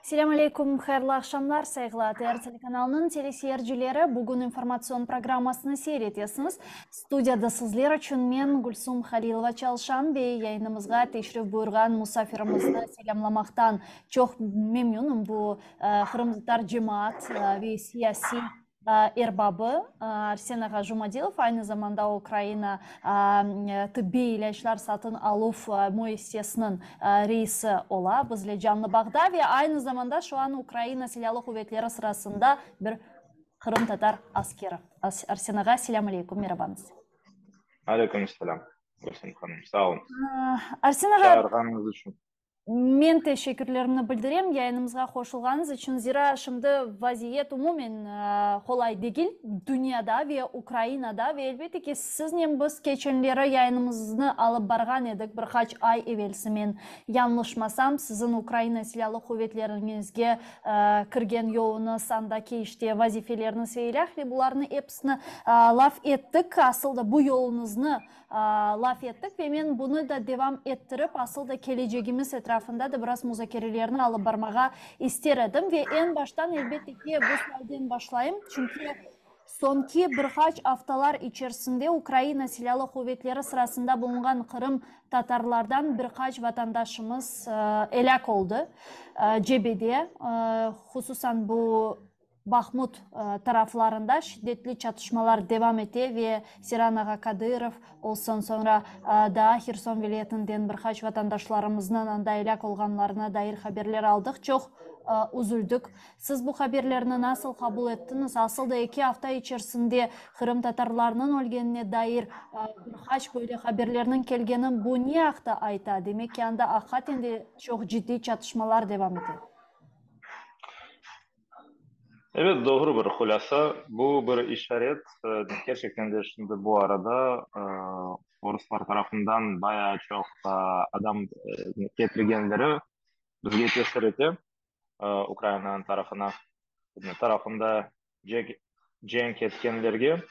Selâm aleyküm, hayırlı aqşamlar, sayğılı ATR telekanalınıñ teleseyircileri. Bugün informatsion programmasını seyir etesiñiz. Studiyada sizler içün men, Gülsum Halilova, çalışam ve yayınımızğa teşrif buyurğan musafirimizni selâmlamaqtan çoq memnünim. Bu, qırımtatar cemaat ve siyasiy erbabı Arsen ağa Jumadilov, aynı zamanda Ukraina tıbbiy ilâclar satın aluv müessisesiniñ reisi ola, bizle canlı bağda ve aynı zamanda şu an Ukraina Silâlı Quvetleri sırasında bir qırımtatar askeri. Arsen ağa, selâm aleyküm, merabañız. Aleyküm selâm, Gülsüm hanım, sağ oluñız. Arsen ağa, Çağırğanıñız içün. Men teşekkürlerimni bildirem yayınımızğa qoşulğanıñız içün, zira şimdi vaziyet umumen qolay degil dünyada ve Ukrainada ve elbette ki, siznen biz keçenleri yayınımıznı alıp barğan edik bir qaç ay evelsi, men yañlışmasam, siziñ Ukraina Silâlı Quvetleriñizge kirgen yoluñız, andaki işte vazifeleriñiz ve ilâhre bularnı episini laf ettik, asıl da bu yoluñıznı Laf ettik ve men bunı da devam ettirip, asıl da kelecegimiz etrafında da biraz muzakerelerni alıp barmağa ister edim. Ve eñ baştan, elbette ki, bu sualden başlayım, çünki soñki bir qaç aftalar içerisinde Ukraina Silâlı Quvetleri sırasında bulunğan qırım tatarlardan bir qaç vatandaşımız elâk oldı cebede, hususan bu Bahmut taraflarında şiddetli çatışmalar devam ete ve Seyran ağa Kadırov olsun, soñra daa Herson vilâyetinden bir qaç vatandaşlarımıznıñ anda elâk olğanlarına dair haberler aldıq. Çoq üzüldik. Siz bu haberlerni nasıl qabul ettiñiz? Asıl da eki afta içerisinde qırımtatarlarnıñ ölgenine dair bir qaç böyle haberlerniñ kelgeni bu ne aqta ayta? Demek ki, anda aqiqaten de çoq ciddiy çatışmalar devam ete. Evet, doğru bir hulâsa. Bu bir işaret. Kerçekten de şimdi bu arada oruslar tarafından bayağı çoq adam ketirgenleri bizge tesir ete, Ukrainanıñ tarafına, tarafında cenk etkenlerge.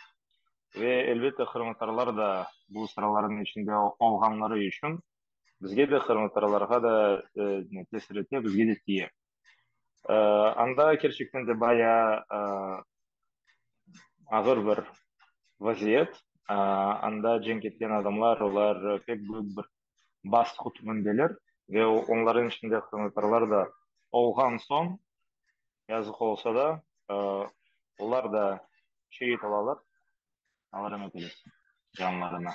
Ve elbette qırımtatarlar da bu sıralarnıñ içinde olğanları içün bizge de, qırımtatarlarğa da tesir ete, bizge de tiye. Anda kerçekten de bayağı ağır bir vaziyet. Anda cenk etken adamlar, olar pek büyük bir basqı tübündeler ve onların içinde qırımtatarlar da olğan soñ, yazıq olsa da, olar da şehit olalar. Alla rahmet eylesin canlarına.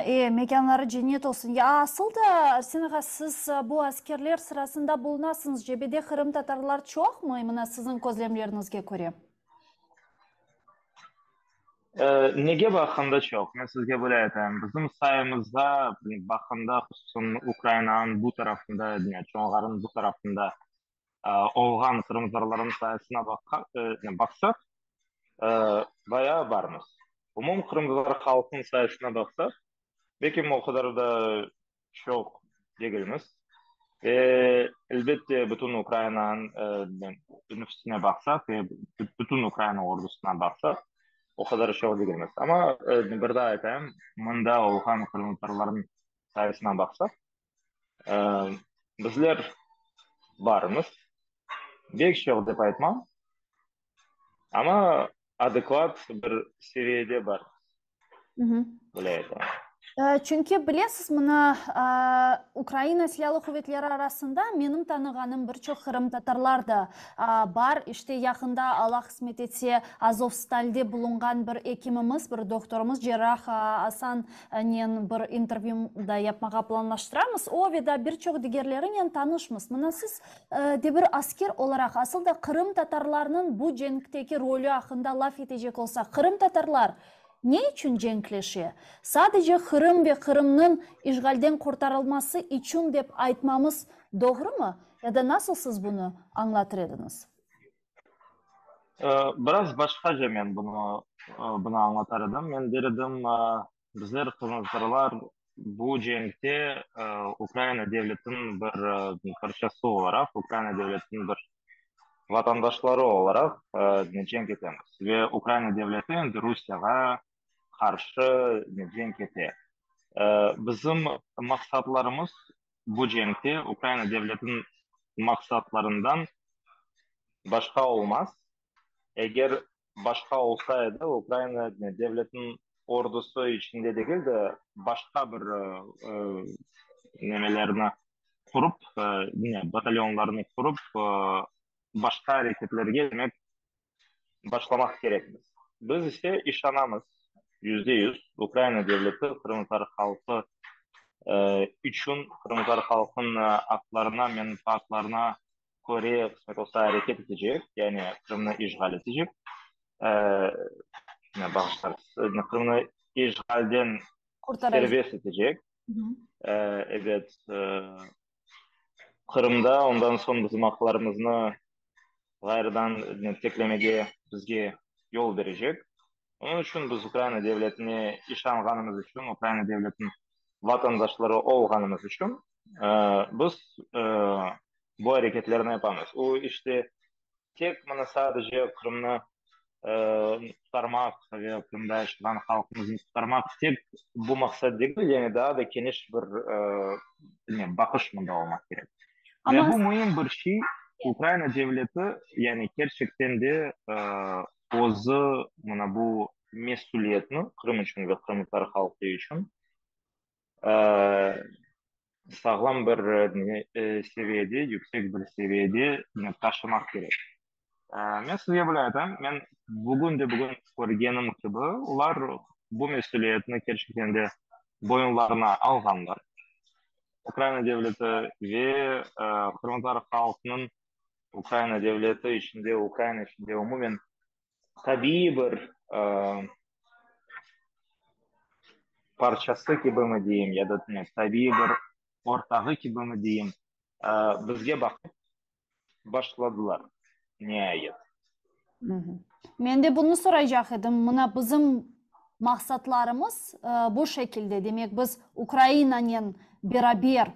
E, mekânları cennet olsun. Ya asıl da, Arsen ağa, siz bu askerler sırasında bulunasıñız, cebede qırımtatarlar çoqmı, mına siziñ közlemleriñizge köre? Nege baqqanda çoq? Men sizge böyle aytayım, bizim sayımızğa baqqanda, hususan Ukrainanıñ bu tarafında, Çonğarnıñ bu tarafında olğan qırımtatarlarnıñ sayısına baqsaq, bayağı barmız. Umum qırımtatar halqınıñ sayısına baqsaq, belki o qadar da çoq degilmiz. Ve, elbette, bütün Ukrainanıñ nüfusına baqsaq ve bütün Ukraina ordusına baqsaq, o qadar çoq degilmiz. Amma, bir daa aytayım, mında olğan qırımtatarlarnıñ sayısına baqsaq, Bizler barmız. Bek çoq dep aytmam, amma adekvat bir seviyede barmız. Böyle aytam. Çünki, bilesiz, mına, Ukraina Silâlı Quvetleri arasında menim tanığanım bir çoq qırımtatarlar da bar. İşte, yaqında, Alla qısmet etse, Azovstalde bulunğan bir ekimimiz, bir doktorımız, cerrah Asan nen bir intervyü da yapmağa planlaştıramız. O ve daa bir çoq digerlerinen tanışmız. Mına siz de bir asker olaraq, asıl da qırımtatarlarnıñ bu cenkteki rolü aqqında laf etecek olsaq, qırımtatarlar ne içün cenkleşe? Sadece Qırım ve Qırımnıñ işğalden qurtarılması içün dep aytmamız doğrumı? Ya da nasıl siz bunı añlatır ediñiz? Biraz başqaca men bunı bunı añlatar edim. Men der edim, bizler, qırımtatarlar, bu cenkte Ukraina devletiniñ bir parçası olaraq, Ukraina devletiniñ bir vatandaşları olaraq cenk etemiz. Ve Ukraina devleti endi Rusiyağa qarşı cenk ete. Bizim maqsatlarımız bu cenkte Ukraina devletiniñ. maqsatlarından başqa olmaz. Eger başqa olsa edi, Ukraina devletiniñ ordusı içinde degil de, başqa bir nemelerni qurıp, batalyonlarnı qurıp, başqa areketlerge, demek, başlamaq kerekmiz. Biz ise işanamız, %100, Ukraina devleti qırımtatar halqı içün, qırımtatar halqınıñ aqlarına, menfaatlarına köre, qısmet olsa, areket etecek, yani Qırımnı işğal etecek, bağışlarsız, Qırımnı işğalden serbest etecek, ebet, Qırımda ondan soñ bizim aqlarımıznı ğayrıdan tiklemege bizge yol berecek. Onıñ içün biz Ukraina devletine işanğanımız içün, Ukraina devletiniñ vatandaşları olğanımız içün biz bu areketlerni yapamız. O, işte, tek mına sadece Qırımnı qurtarmaq ve Qırımda yaşağan halqımıznı qurtarmaq tek bu maqsat degil, yani daa da keniş bir baqış mında olmaq kerek. Ve bu müim bir şey, Ukraina devleti, yani kerçekten de özü mına bu mesüliyetni Qırım içün ve qırımtatar halqı içün sağlam bir seviyede, yüksek bir seviyede taşımaq kerek. Men sizge böyle aytam, men bugün de bugün körgenim kibi, olar bu mesüliyetni kerçekten de boyunlarına alğanlar. Ukraina devleti ve qırımtatar halqınıñ Ukraina devleti içinde, Ukraina içinde umumen tabiiy bir parçası kibimi deyim, ya da tabiiy bir ortağı kibimi deyim, bizge baqıp başladılar, niayet. Men de bunı soraycaq edim, mına bizim maqsatlarımız bu şekilde, demek biz Ukrainanen beraber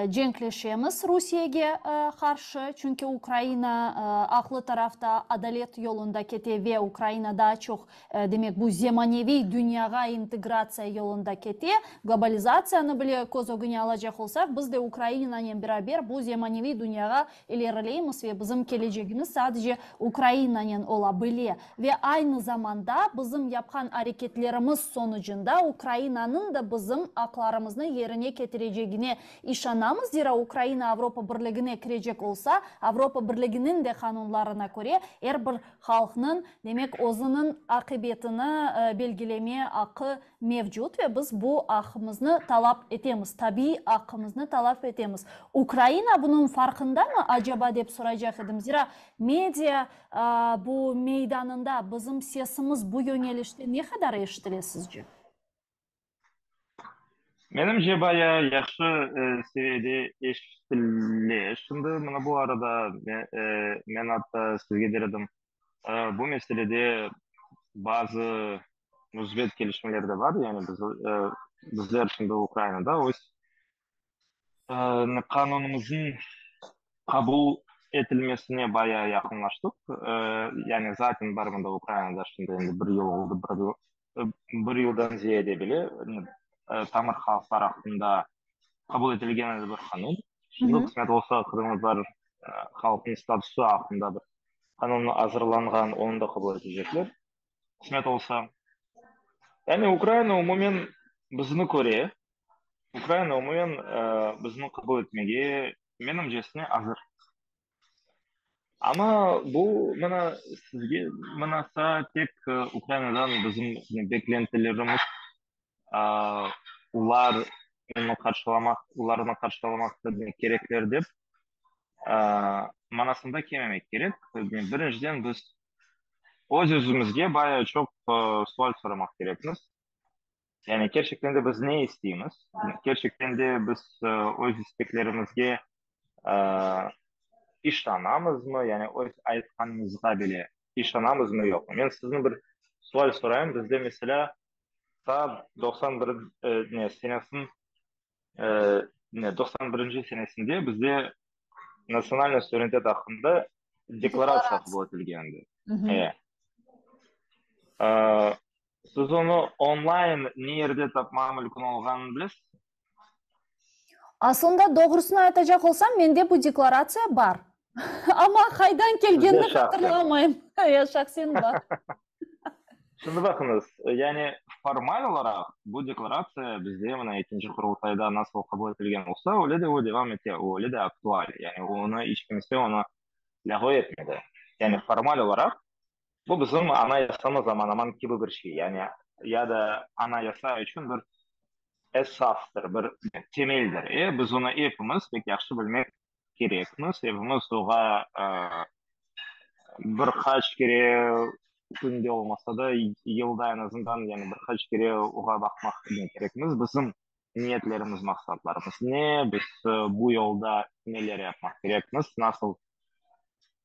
cenkleşemiz Rusiyege qarşı, çünki Ukraina aqlı tarafta, adalet yolunda kete ve Ukraina daa çoq, demek, bu zemaneviy dünyağa integratsiya yolunda kete. Globalizatsiyanı bile köz ögüne alacaq olsaq, biz de Ukrainanen beraber bu zemaneviy dünyağa ilerileymiz ve bizim kelecegimiz sadece Ukrainanen ola bile. Ve aynı zamanda bizim yapqan areketlerimiz sonucunda Ukrainanıñ da bizim aqlarımıznı yerine ketirecegine işanamız, zira Ukraina Avropa Birligine kirecek olsa, Avropa Birliginiñ de qanunlarına köre er bir halqnıñ, demek, özüniñ aqibetini belgileme aqqı mevcut ve biz bu aqqımıznı talap etemiz, tabiiy aqqımıznı talap etemiz. Ukraina bunıñ farqındamı, acaba, dep soraycaq edim, zira media bu meydanında bizim sesimiz bu yöñelişte ne qadar eşitile, sizce? Menimce, bayağı yahşı seviyede eşitile. Şimdi mına bu arada men atta sizge der edim, Bu meselede bazı müsbet kelişmeler de bar, yani biz, bizler şimdi Ukrainada öz qanunımıznıñ qabul etilmesine bayağı yaqınlaştıq. Yani zaten bar mında Ukrainada şimdi endi bir yıl oldı, bir yıldan ziyade bile tamır halqlar aqqında qabul etilgen edi bir qanun. Şimdi qısmet olsa qırımtatar halqınıñ statusı aqqında bir qanun azırlanğan, onı da qabul etecekler, qısmet olsa. Yani Ukraina umumen bizni köre, Ukraina umumen bizni qabul etmege, menimcesine, azır. Amma bu, mına, sizge, mına, sa tek Ukrainadan bizim beklentilerimiz, olar onı qarşılamaq, olarnı qarşılamaq kerekler dep, manasında kelmemek kerek. Birinciden, biz öz-özümizge bayağı çoq sual soramaq kerekmiz. Yani kerçekten de biz ne isteymiz? Kerçekten de biz öz isteklerimizge işanamızmı? Yani öz aytqanımızğa bile işanamızmı, yoqmı? Men sizni bir sual sorayım. Bizde, meselâ, ta 91 ne, senesiniñ ne, 91-nci senesinde bizde natsionalnıy suverenitet aqqında deklaratsiya qabul etilgen edi. E. Siz onı online ne yerde tapmağa mümkün olğanını bilesiz? Aslında, doğrusını aytacaq olsam, mende bu deklaratsiya bar. Amma qaydan kelgenini hatırlamayım. Ya, şahsen bar. Şimdi baqıñız, yani formal olaraq bu deklaratsiya bizde mına ekinci Qurultayda nasıl qabul etilgen olsa, öyle de o devam ete, o öyle de aktual. Yani onı iç kimse onı lâğu etmedi. Yani formal olaraq bu bizim Anayasamız aman-aman kibi bir şey. Yani ya da Anayasa içün bir esastır, bir temeldir. E, biz onı epimiz pek yahşı bilmek kerekmiz. Epimiz oğa bir qaç kere, künde olmasa da, yılda eñ azından, yani bir qaç kere oğa baqmaq kerekmiz. Bizim niyetlerimiz, maqsatlarımız ne, biz bu yolda neler yapmaq kerekmiz, nasıl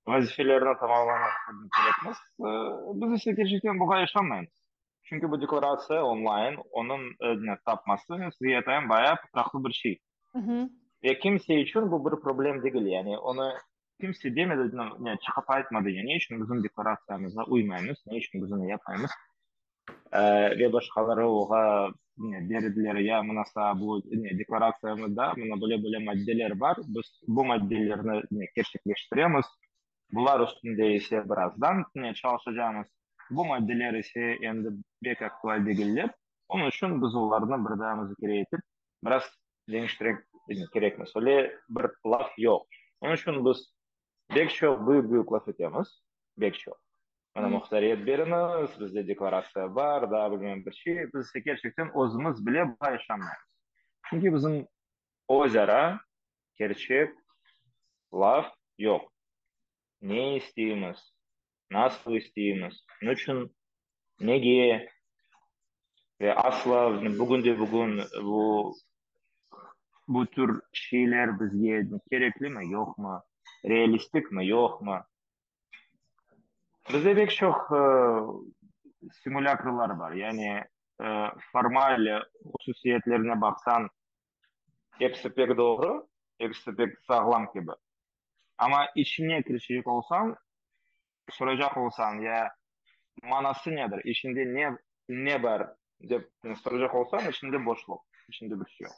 vazifelerni tamamlamaq kerekmiz. Biz ise kerçekten buğa işanmaymız. Çünki bu deklaratsiya onlayn, onıñ tapması, men sizge aytayım, bayağı pıtraqlı bir şey. Ve kimse içün bu bir problem degil, yani onı kimse demedi, ne, çıqıp aytmadı, ya ne içün bizim deklaratsiyamızğa uymaymız, ne içün biz onı yapmaymız, ve başqaları oğa ne der ediler, ya mına sa bu ne deklaratsiyamızda mına böyle-böyle maddeler bar, biz bu maddelerni ne kerçekleştiremiz, Bular üstünde ise birazdan çalışacağımız. Bu maddeler ise endi pek aktual degiller. Onıñ içün biz olarnı bir daa muzakere etip, biraz deñiştirmek kerekmiz. Öyle bir laf yoq. Onıñ içün biz pek çoq büyük-büyük laf etemiz, pek çoq. Mına muhtariyet beriñiz, bizde deklaratsiya bar, daa bilmem bir şey. Biz ise kerçekten özümiz bile buña işanmaymız. Çünki bizim öz ara Kerçek laf yoq. Ne isteymiz, nasıl isteymiz, niçün, nege ve asla bugünde-bugün bu bu tür şeyler bizge kereklimi, yoqmı, realistikmi, yoqmı? Bizde pek çoq simulâkrlar bar, yani formal hususiyetlerine baqsañ, Episi pek doğru, episi pek sağlam kibi. Amma içine kirişecek olsañ, soracaq olsañ, ya manası nedir, içinde ne ne bar dep soracaq olsañ, içinde boşluq, içinde bir şey yoq.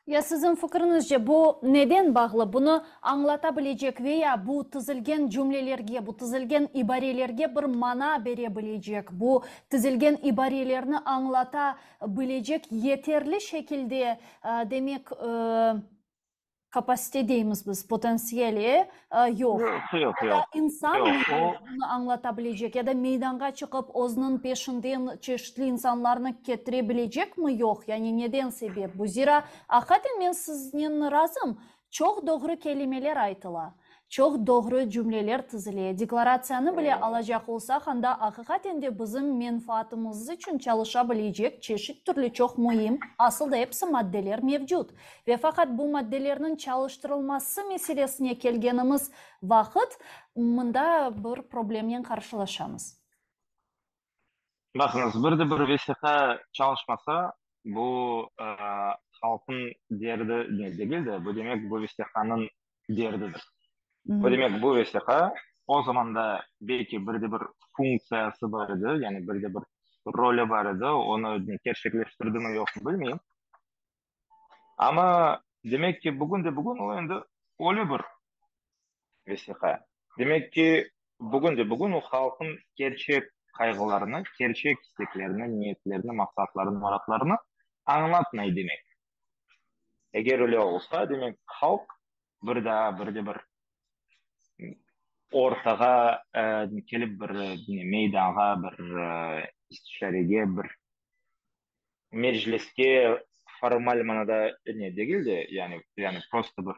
Ya siziñ fikriñizce, bu neden bağlı? Bunı añlata bilecek ve ya bu tizilgen cümlelerge, bu tizilgen ibarelerge bir mana bere bilecek, bu tizilgen ibarelerni añlata bilecek yeterli şekilde, demek, kapasite deymiz biz, potansiyel, e, yoq. Yoq, yoq, Ya da insan bunı añlata bilecek, ya da meydanğa çıqıp özüniñ peşinden çeşitli insanlarnı ketire bilecekmi, yoq? Yani neden sebep bu? Zira, aqiqaten men siznen razım, Çoq doğru kelimeler aytıla, çoq doğru cümleler tizile. Deklaratsiyanı bile alacaq olsaq, anda aqiqaten de bizim menfaatımız içün çalışa bilecek çeşit türlü çoq müim, asıl da episi maddeler mevcut. Ve faqat bu maddelerniñ çalıştırılması meselesine kelgenimiz vaqıt, mında bir problemnen qarşılaşamız. Baqıñız, bir de bir vesiqa çalışmasa, bu halqnıñ derdi degil de, bu demek, bu vesiqanıñ derdidir. Bu demek, bu vesiqa o zaman da belki bir de bir funktsiyası bar edi, yani bir de bir rolü bar edi, onı kerçekleştirdimi yoqmı bilmeyim. Amma demek ki, bugün de bugün o endi ölü bir vesiqa. Demek ki, bugün de bugün o halqnıñ kerçek qayğılarını, kerçek isteklerini, niyetlerini, maqsatlarını, muratlarını añlatmay demek. Eger öyle olsa, demek, halq bir daa bir de bir ortağa kelip bir meydanğa, bir istişarege, bir mecliske formal manada ne degil de, yani, yani prosto bir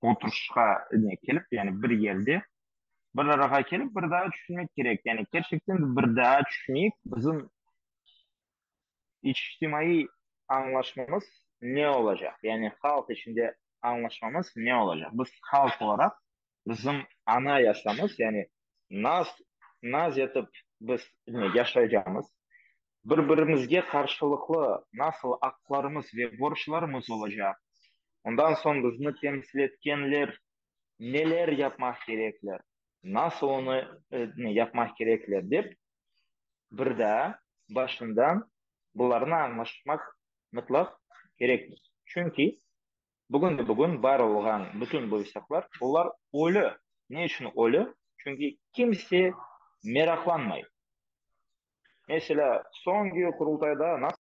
oturışqa ne kelip, yani bir yerde bir arağa kelip bir daa tüşünmek kerek. Yani kerçekten bir daa tüşüneyik, bizim içtimaiy añlaşmamız ne olacaq? Yani halq içinde añlaşmamız ne olacaq? Biz halq olaraq bizim Anayasamız, yani naz, naz etip biz ne yaşaycamız, bir-birimizge qarşılıqlı nasıl aqlarımız ve borclarımız olacaq, ondan soñ bizni temsil etkenler neler yapmaq kerekler, nasıl onı ne yapmaq kerekler dep, bir daa başından bularnı añlaşmaq mıtlaq kerekmiz. Çünki. Bugün de bugün bar olğan bütün bu vesiqalar, olar ölü. Ne içün ölü? Çünki kimse meraqlanmay. Meselâ, soñki Qurultayda nasıl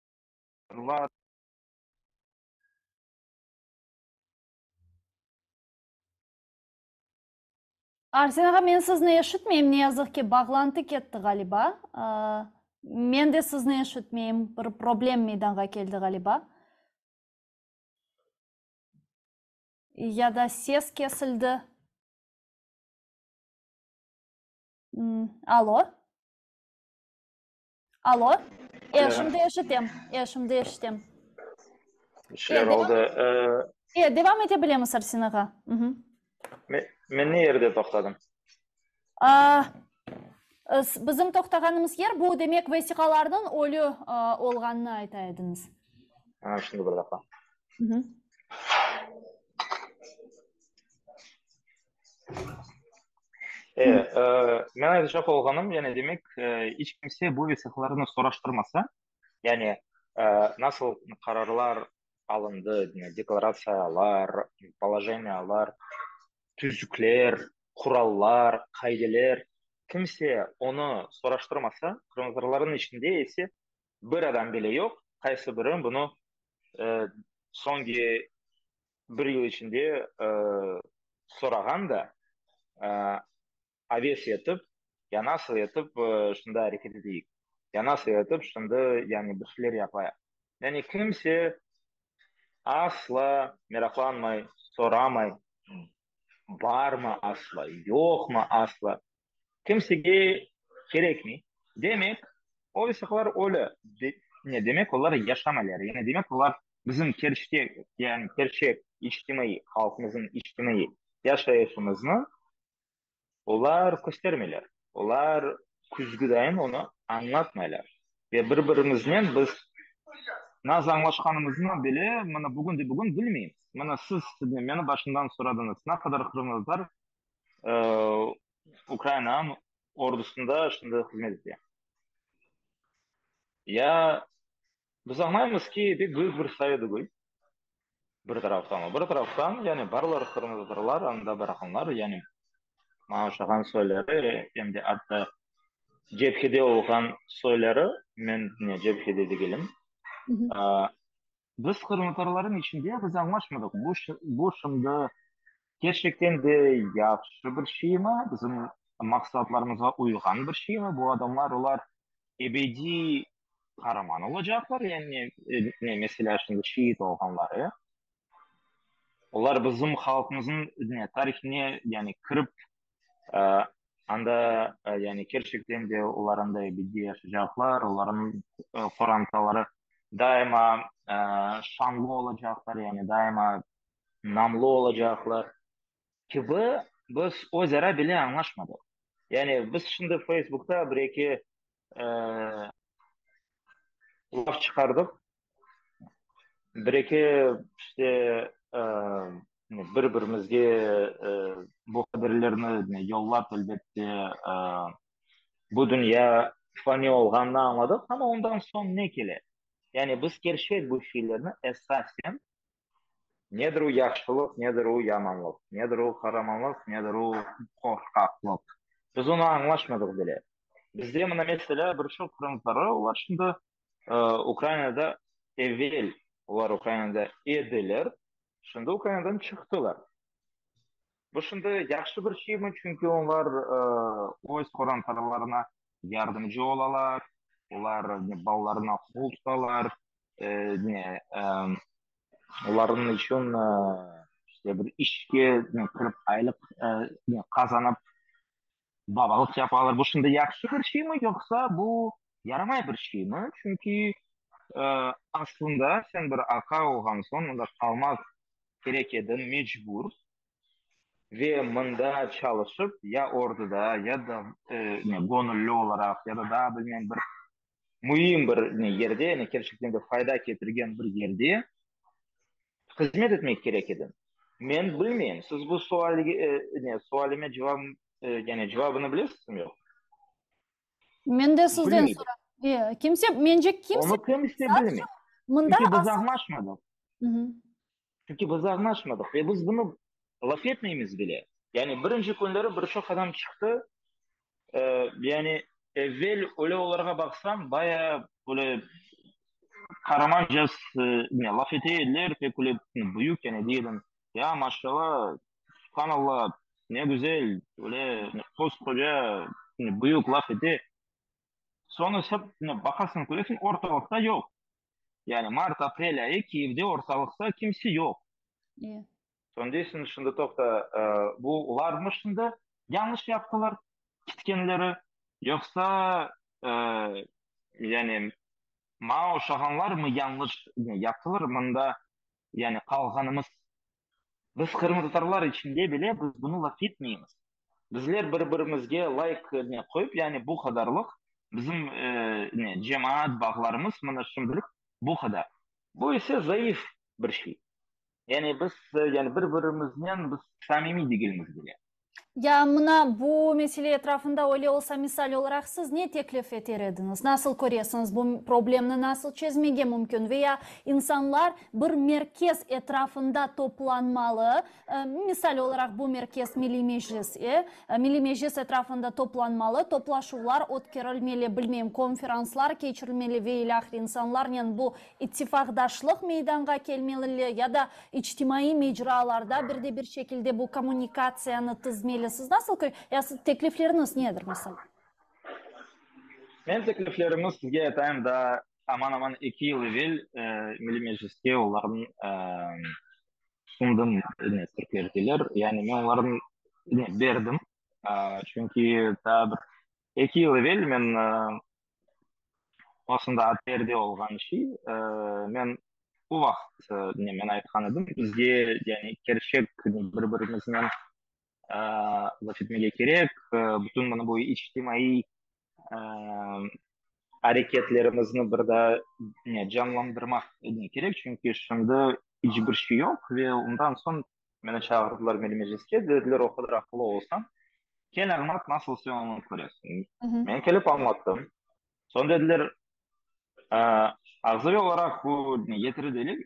Arsen ağa, men sizni eşitmeyim, ne yazıq ki, bağlantı ketti ğaliba. Men de sizni eşitmeyim, bir problem meydanğa keldi ğaliba. Ya da ses kesildi. Alo? Alo? E, şimdi eşitem. E, şimdi eşitem. İşler oldı. E, devam ete bilemiz, Arsen ağa. Men ne yerde toqtadım? Bizim toqtağanımız yer, bu, demek, vesiqalarnıñ ölü olğanını ayta ediñiz. Ha, şimdi bir daqqa. E, men aytacaq olğanım, yani demek, iç kimse bu vesiqalarnı soraştırmasa, yani nasıl qararlar alındı, deklaratsiyalar, polojeniyalar, tüzükler, qurallar, qaideler, kimse onı soraştırmasa, qırımtatarlarnıñ içinde ise bir adam bile yoq, qaysı biri bunı soñki bir yıl içinde sorağan da, aves etip, ya nasıl etip şunda areket eteyik, ya nasıl etip şimdi yani bir şeyler yapayıq. Yani kimse asla meraqlanmay, soramay, barmı asla, yoqmı asla, kimsege kerekmey. Demek, o vesiqalar ölü, ne demek, olar yaşamaylar, yani demek, olar bizim kerçek, yani kerçek içtimaiy, halqımıznıñ içtimaiy yaşayışımıznı olar köstermeyler, olar küzgüdayın onı añlatmaylar. Ve bir-birimiznen biz nasıl añlaşqanımıznı bile mına bugün de bugün bilmeymiz. Mına siz meni başından soradıñız, ne qadar qırımtatar Ukrainanıñ ordusında şimdi hızmet ete? Ya biz añlaymız ki, pek büyük bir sayı degil, bir taraftan. O bir taraftan, yani barlar qırımtatarlar, anda barğanlar, yani maña oşağan soyları, em de atta cebhede olğan soyları, men ne cebhede degilim. Biz qırımtatarlarnıñ içinde biz añlaşmadıq. Bu, bu şimdi kerçekten de yahşı bir şeymi, bizim maqsatlarımızğa uyğan bir şeymi? Bu adamlar, olar ebediy qaraman olacaqlar, yani, ne, meselâ, şimdi şiit olğanları, olar bizim halqımıznıñ, ne, tarihine, yani, kirip, anda, yani, kerçekten de olar anda ebediy yaşaycaqlar, olarnıñ qorantaları daima şanlı olacaqlar, yani, daima namlı olacaqlar kibi biz öz ara bile añlaşmadıq. Yani, biz şimdi Facebookta bir-eki laf çıqardıq, bir-eki işte bir-birimizge bu haberlerni yollap, elbette, bu dünya fani olğanını añladıq, amma ondan soñ ne kele? Yani biz kerçek bu şeylerni esasen Nedir o yahşılıq, nedir o yamanlıq, nedir o qaramanlıq, nedir o qorqaqlıq? Biz onı añlaşmadıq bile. Bizde mına meselâ bir çoq qırımtatarı, olar şimdi Ukrainada evel olar Ukrainada ediler, şimdi Ukrainadan çıqtılar. Bu şimdi yahşı bir şeymi? Çünki onlar öz qorantalarına yardımcı olalar, olar balalarına qol tutalar, ne, olarnıñ içün işte bir işke kirip aylıq qazanıp babalıq yapalar. Bu şimdi yahşı bir şeymi, yoqsa bu yaramay bir şeymi? Çünki aslında sen bir aqa olğan soñ mında qalmaq kerek ediñ mecbur ve mında çalışıp ya orduda, ya da ne göñülli olaraq, ya da daa bilmem bir müim bir ne yerde, yani kerçekten de fayda ketirgen bir yerde hızmet etmek kerek ediñ. Men bilmeyim, siz bu sualge, ne, sualime cevap, yani cevabını bilesizmi, yoq? Men de sizden soram. Kimse, mence kimse Onı kimse bilmey. Mında Çünki biz añlaşmadıq. Çünki biz añlaşmadıq ve biz bunı laf etmeymiz bile. Yani birinci künleri bir çoq adam çıqtı, yani evvel öyle olarğa baqsam, baya böyle qaramanca ne, laf ete ediler, pek öyle büyük, yani dey edim, ya maşallah, subhanallah, ne güzel, öyle koskoca büyük laf ete. Soñra sen baqasıñ, köresiñ, ortalıqta yoq. Yani mart-aprel ayı Kiyevde ortalıqta kimse yoq. Soñ deysiñ, şimdi toqta, bu olarmı şimdi yañlış yaptılar, kitkenleri, yoqsa yani maña oşağanlarmı yañlış yaptılar, mında yani qalğanımız? Biz qırımtatarlar içinde bile biz bunı laf etmeymiz. Bizler bir-birimizge layk ne qoyıp, yani bu qadarlıq bizim ne cemaat bağlarımız mına şimdilik bu qadar. Bu ise zayıf bir şey. Yani biz yani bir-birimiznen biz samimiy degilmiz bile. Ya mına bu mesele etrafında öyle olsa, misal olaraq, siz ne teklif eter ediñiz? Nasıl köresiñiz, bu problemni nasıl çezmege mümkün? Ve ya insanlar bir merkez etrafında toplanmalı, misal olaraq, bu merkez Milliy Meclis, e, Milliy Meclis etrafında toplanmalı, toplaşuvlar ötkerilmeli, bilmeyim, konferanslar keçirilmeli ve ilâhre insanlarnen bu İttifaqdaşlıq meydanğa kelmeli ya da içtimaiy mecralarda bir de bir şekilde bu kommunikatsiyanı tizmeli. Siz nasıl kö, ya siz teklifleriñiz nedir, meselâ? Men tekliflerimi sizge aytayım, daa aman-aman eki yıl evel Milliy Mecliske olarnıñ sundım, ne, türkler deyler, yani men olarnıñ, ne, berdim, çünki daa bir eki yıl evel men Aslında ATRde olğan şey, men o vaqıt ne, men aytqan edim, bizge yani kerçek bir-birimiznen laf etmege kerek, bütün mına bu içtimaiy areketlerimizni bir daa ne, canlandırmaq kerek, çünki şimdi iç bir şey yoq ve ondan soñ meni çağırdılar Milliy Mecliske, dediler, o qadar aqıllı olsañ, kel añlat, nasıl sen onı köresiñ. Men kelip añlattım. Soñ dediler, ağzaviy olaraq bu yeterli degil,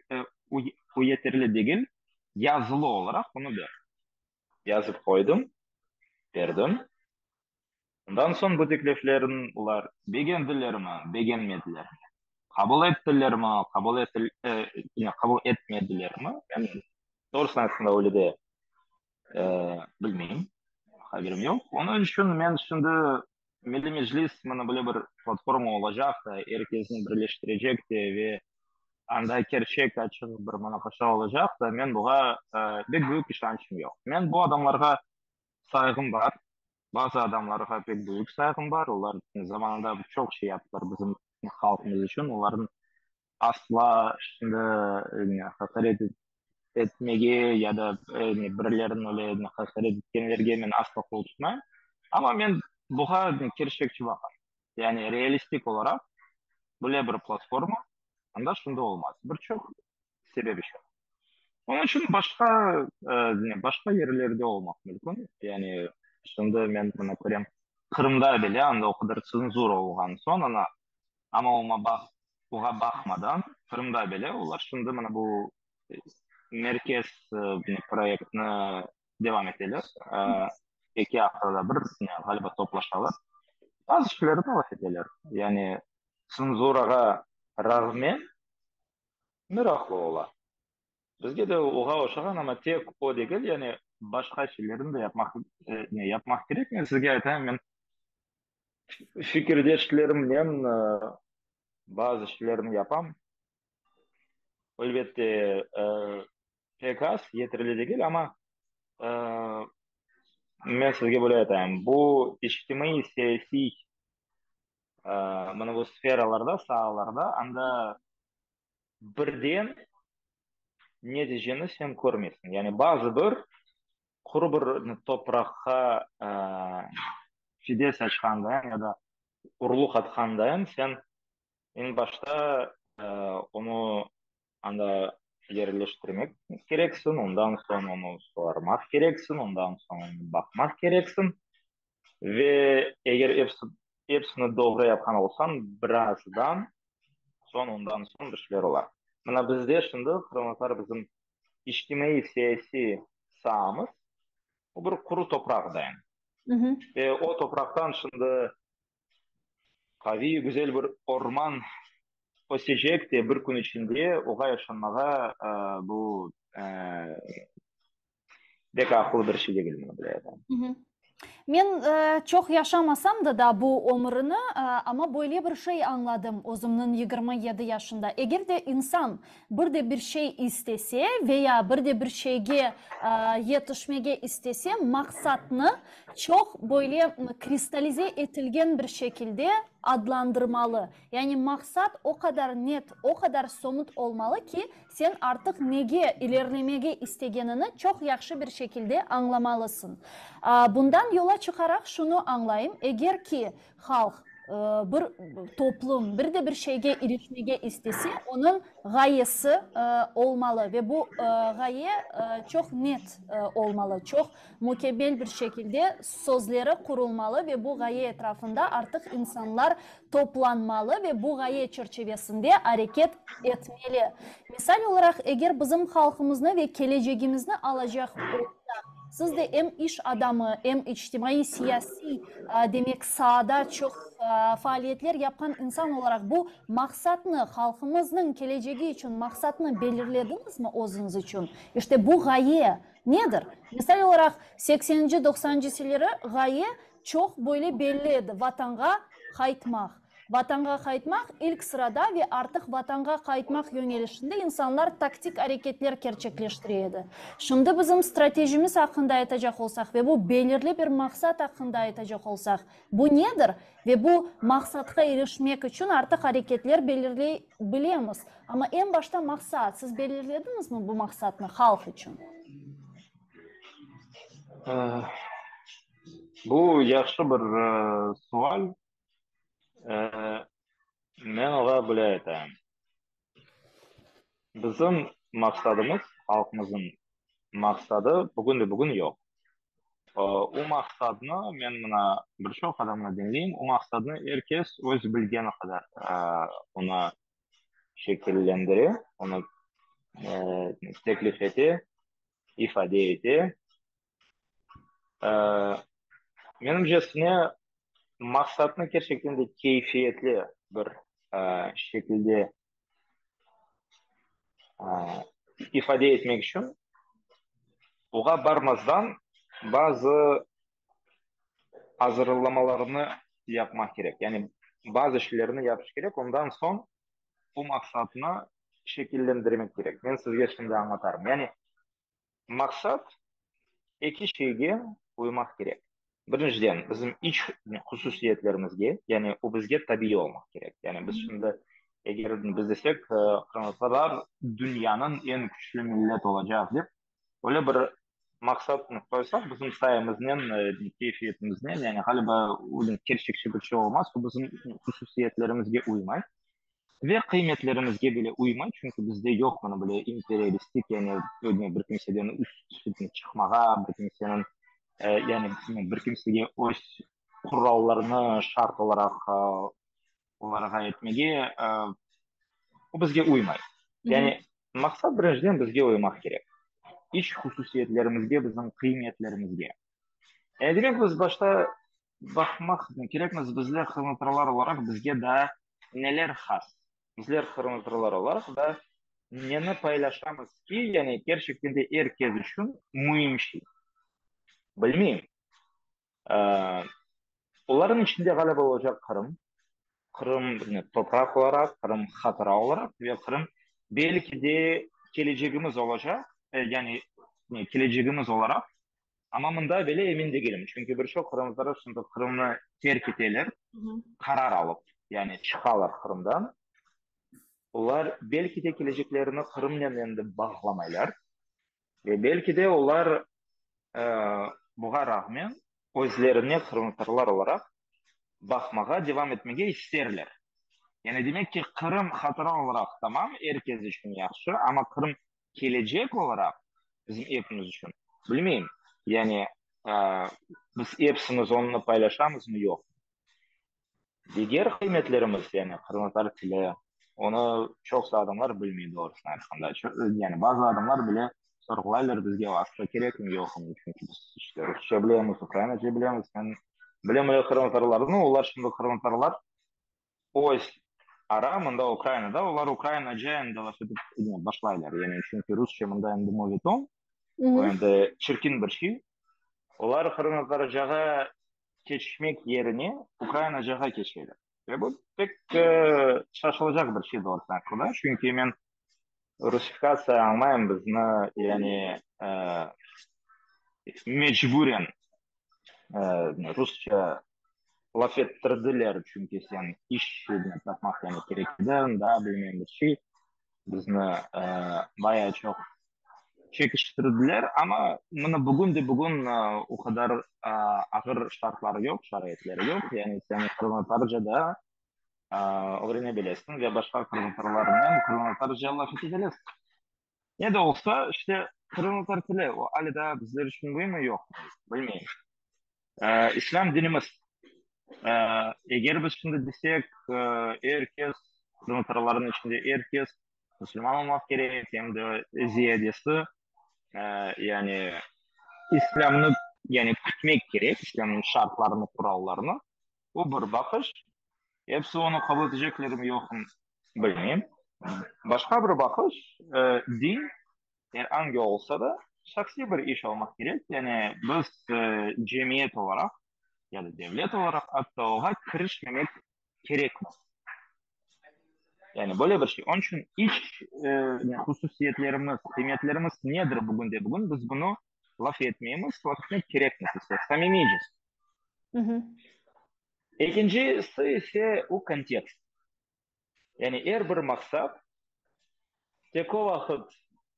bu yeterli degil, yazılı olaraq bunı ber. Yazıp qoydım, berdim. Ondan soñ bu tekliflerni olar begendilermi, begenmedilermi, qabul ettilermi, qabul qabul etmedilermi, men doğrusını aytqanda öyle de bilmeyim, haberim yoq. Onıñ içün men şimdi Milliy Meclis mına böyle bir platforma olacaq da, er kesni birleştirecek de ve anda kerçek açıq bir munaqaşa olacaq da, men buğa pek büyük işançım yoq. Men bu adamlarğa sayğım bar, bazı adamlarğa pek büyük sayğım bar, olar zamanında çoq şey yaptılar bizim halqımız içün, olarnıñ asla şimdi haqaret etmege ya da birilerini öyle haqaret etkenlerge men asla qol tutmayım. Amma men buğa kerçekçi baqam. Yani realistik olaraq böyle bir platforma anda şimdi olmaz. Bir çoq sebep içün. Onıñ içün başqa başqa yerlerde olmaq mümkün. Yani şimdi men mına körem, Qırımda bile anda o qadar tsenzura olğan soñ, ana, Amma oña baq, oğa baqmadan, Qırımda bile olar şimdi mına bu merkez proyektini devam eteler. Eki aftada bir, ğaliba, toplaşalar. Bazı şeylerni laf eteler. Yani tsenzurağa rağmen meraqlı ola. Bizge de oğa oşağan, amma tek o degil, yani başqa şeylerni de yapmaq, ne, yapmaq kerek. Men sizge aytayım, men Fikirdeşlerimnen bazı şeylerni yapam. Elbette, pek az, yeterli degil, amma men sizge böyle aytayım, bu içtimaiy-siyasiy mına bu sferalarda, saalarda, anda birden neticeni sen körmeysiñ. Yani bazı bir Quru bir topraqqa fide saçqandayın ya da urluq atqandayın, sen eñ başta onı anda yerleştirmek kereksiñ, ondan soñ onı suvarmaq kereksiñ, ondan soñ onı baqmaq kereksiñ. Ve eger epsini doğru yapqan olsañ, birazdan soñ, ondan soñ bir şeyler ola. Mına bizde şimdi qırımtatar bizim. içtimaiy-siyasiy saamız, o bir quru topraq dayın. Ve o topraqtan şimdi qaviy, güzel bir orman ösecek de bir kün içinde oğa işanmağa bu Bek aqıllı bir şey degil, mına böyle aytam. Men çoq yaşamasam da da bu ömürini, amma böyle bir şey añladım özümniñ 27 yaşında. Eger de insan bir de bir şey istese ve ya bir de bir şeyge yetişmege istese, maqsatnı çoq böyle kristalize etilgen bir şekilde adlandırmalı. Yani maqsat o qadar net, o qadar somut olmalı ki, sen artıq nege ilerlemege istegenini çoq yahşı bir şekilde añlamalısıñ. Bundan yola çıqaraq şunı añlayım, eger ki halq, bir toplum bir de bir şeyge irişmege istese, onıñ ğayesi olmalı ve bu ğaye çoq net olmalı, çoq mükemmel bir şekilde sözleri qurulmalı ve bu ğaye etrafında artıq insanlar toplanmalı ve bu ğaye çerçevesinde areket etmeli. Misal olaraq, eger bizim halqımıznı ve kelecegimizni alacaq olsaq, siz de em iş adamı, em içtimaiy-siyasiy, demek, saada çoq faaliyetler yapqan insan olaraq, bu maqsatnı, halqımıznıñ kelecegi içün maqsatnı belirlediñizmi özüñiz içün? İşte bu ğaye nedir? Misal olaraq, sekseninci, doqsanıncı seneleri ğaye çoq böyle belli edi, Vatanğa qaytmaq. Vatanğa qaytmaq ilk sırada ve artıq Vatanğa qaytmaq yöñelişinde insanlar taktik areketler kerçekleştire edi. Şimdi bizim stratejimiz aqqında aytacaq olsaq ve bu belirli bir maqsat aqqında aytacaq olsaq, bu nedir ve bu maqsatqa irişmek içün artıq areketler belirley bilemiz. Amma eñ başta maqsat, siz belirlediñizmi bu maqsatnı halq içün? Bu yahşı bir sual. Men oğa böyle aytayım. Bizim maqsadımız, halqımıznıñ maqsadı bugün de bugün yoq. O maqsadnı men mına bir çoq adamnı diñleyim, o maqsadnı er kes öz bilgeni qadar onı şekillendire, onı teklif ete, ifade ete. Menimcesine, maqsatnı kerçekten de keyfiyetli bir şekilde ifade etmek içün oğa barmazdan bazı azırlamalarnı yapmaq kerek. Yani bazı şeylerni yapış kerek, ondan soñ bu maqsatnı şekillendirmek kerek. Men sizge şimdi añlatarım. Yani Maqsat eki şeyge uymaq kerek. Birinciden, bizim iç hususiyetlerimizge, yani o bizge tabiiy olmaq kerek. Yani biz şimdi, eger biz desek, qırımtatarlar dünyanıñ eñ küçlü millet olacaq dep, öyle bir maqsat qoysaq, bizim sayımıznen, keyfiyetimiznen, yani ğaliba, kerçekçi bir şey olmaz, o bizim hususiyetlerimizge uymay. Ve qıymetlerimizge bile uymay, çünki bizde yoq mına böyle imperialistik, yani bir kimseden üstün çıqmağa, bir kimseniñ, yani bir kimsege öz qurallarını şart olaraq olarğa etmege, o bizge uymay. Yani maqsat birinciden bizge uymaq kerek, iç hususiyetlerimizge, bizim qıymetlerimizge. Demek, biz başta baqmaq kerekmiz, bizler qırımtatarlar olaraq bizge daa neler has? Bizler qırımtatarlar olaraq da neni paylaşamız ki, yani kerçekten de er kes içün müim şey? Bilmeyim. Olarnıñ içinde ğaliba olacaq Qırım. Qırım topraq olaraq, Qırım hatıra olaraq ve Qırım belki de kelecegimiz olacaq, yani kelecegimiz olaraq. Amma mında bile emin degilim, çünki bir çoq qırımtatarlar şimdi Qırımnı terk eteler, qarar alıp, yani çıqalar Qırımdan. Olar belki de keleceklerini Qırımnen endi bağlamaylar ve belki de olar buğa rağmen özlerine qırımtatarlar olaraq baqmağa devam etmege isterler. Yani demek ki, Qırım hatıra olaraq tamam, er kes içün yahşı, amma Qırım kelecek olaraq bizim epimiz içün, bilmeyim, yani biz epsimiz onı paylaşamızmı, yoqmı. Diger qıymetlerimiz, yani qırımtatar tili, onı çoqusı adamlar bilmey, doğrusını aytqanda. Yani bazı adamlar bile. Sorğulaylar bizge vasta kerekmi, yoqmı, çünki biz işte rusça bilemiz, ukrainaca bilemiz. Men bilem öyle qırımtatarlarnı, olar şimdi qırımtatarlar öz ara mında Ukrainada, olar ukrainaca endi laf etip başlaylar. Yani çünki rusça mında endi moveton, o endi çirkin bir şey. Olar qırımtatarcağa keçmek yerine ukrainacağa keçeler. Ve bu pek şaşılacaq bir şey doğrusını aytqanda, çünki men rusifikatsiya añlayım, bizni yani mecburen rusça laf ettirdiler, çünki sen iş tapmaq yani kerek edi, daa bilmem bir şey, bizni bayağı çoq çekiştirdiler, amma mına bugün de bugün o qadar ağır şartlar yoq, şaraitler yoq, yani sen qırımtatarca da ögrene bilesiñ ve başqa qırımtatarlarnen qırımtatarca laf ete bilesiñ. Ne de olsa, işte, qırımtatar tili, o ale daa bizler içün müimmi, yoqmı, bilmeyim. İslâm dinimiz, eger biz şimdi desek, er kes, qırımtatarlarnıñ içinde er kes musulman olmaq kerek, em de ziyadesi, yani İslâmnı, yani kütmek kerek, İslâmnıñ şartlarını, qurallarını, bu bir baqış. Episi onı qabul eteceklermi, yoqmı, bilmeyim. Başqa bir baqış, din, er angi olsa da, şahsiy bir iş olmaq kerek, yani biz cemiyet olaraq ya da devlet olaraq atta oğa kirişmemek kerekmiz. Yani böyle bir şey. Onıñ içün iç hususiyetlerimiz, qıymetlerimiz nedir bugünde bugün, biz bunı laf etmeymiz, laf etmek kerekmiz ise, samimiyce. Ekincisi ise o kontekst. Yani er bir maqsat tek o vaqıt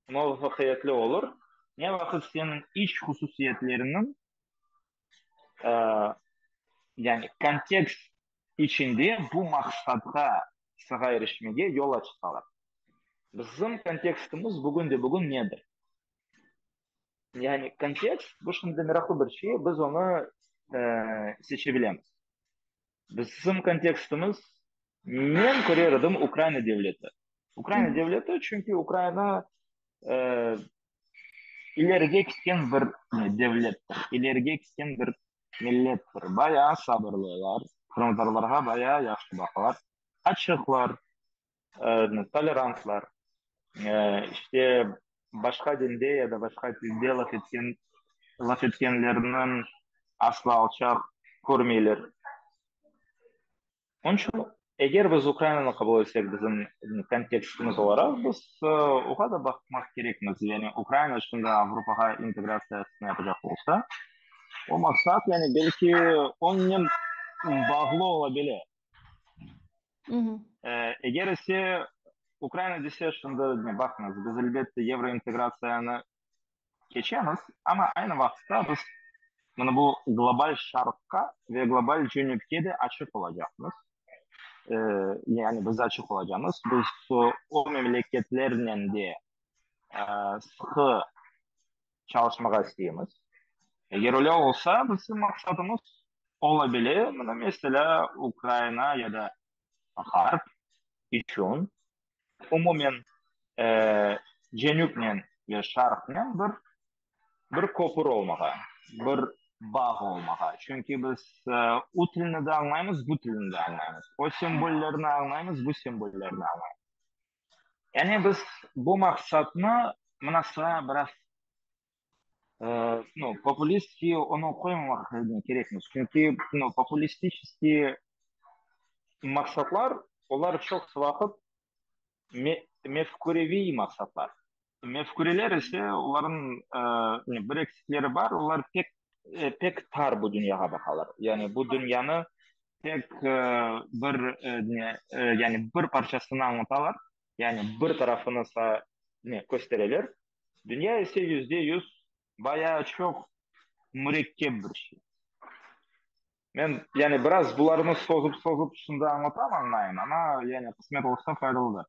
muvafaqiyetli olur, ne vaqıt seniñ iç hususiyetleriniñ, yani kontekst içinde bu maqsatqa sağa irişmege yol açsalar. Bizim kontekstimiz bugün de bugün nedir? Yani kontekst, bu şimdi meraqlı bir şey, biz onı seçe bilemiz. Bizim kontekstimiz, men körer edim, Ukraina devleti. Ukraina devleti, çünki Ukraina ilerige ketken bir devlettir, ilerige ketken bir millettir. Bayağı sabırlılar, qırımtatarlarğa bayağı yahşı baqalar, açıqlar, tolerantlar. İşte, başqa dinde ya da başqa tilde laf etken, laf etkenlerniñ asla alçaq körmeyler. Onıñ içün, eger biz Ukrainanı qabul etsek bizim kontekstimiz olaraq, biz oğa da baqmaq kerekmiz. Yani Ukraina şimdi Avropağa integratsiyasını yapacaq olsa, o maqsat, yani belki onnen bağlı ola bile. Eger ise Ukraina dese, şimdi baqıñız, biz elbette yevrointegratsiyanı keçemiz, amma aynı vaqıtta biz mına bu global şarqqa ve global cenüpke de açıq olacaqmız. Yani biz açıq olacamız. Biz o memleketlernen de sıqı çalışmağa isteymiz. Eger öyle olsa, bizim maqsadımız ola bile, mına meselâ, Ukraina ya da Ğarp içün umumen cenüpnen ve şarqnen bir bir köpür olmağa, bir bağ olmağa. Çünki biz o tilni de añlaymız, bu tilni de añlaymız. O sembollerni añlaymız, bu sembollerni añlaymız. Yani biz bu maqsatnı mına sıra biraz no, populistskiy onı qoymamaq kerekmiz. Çünki no, populistiçeskiy maqsatlar, olar çoq vaqıt mefküreviy maqsatlar. Mefküreler ise, olarnıñ bir eksikleri bar, olar pek pek tar bu dünyağa baqalar. Yani bu dünyanı tek bir ne, yani bir parçasını añlatalar, yani bir tarafını ne, köstereler. Dünya ise %100 bayağı çoq mürekkep bir şey. Men, yani biraz bularnı sozıp-sozıp şimdi añlatam, añlayım, amma, yani qısmet olsa faydalıdır.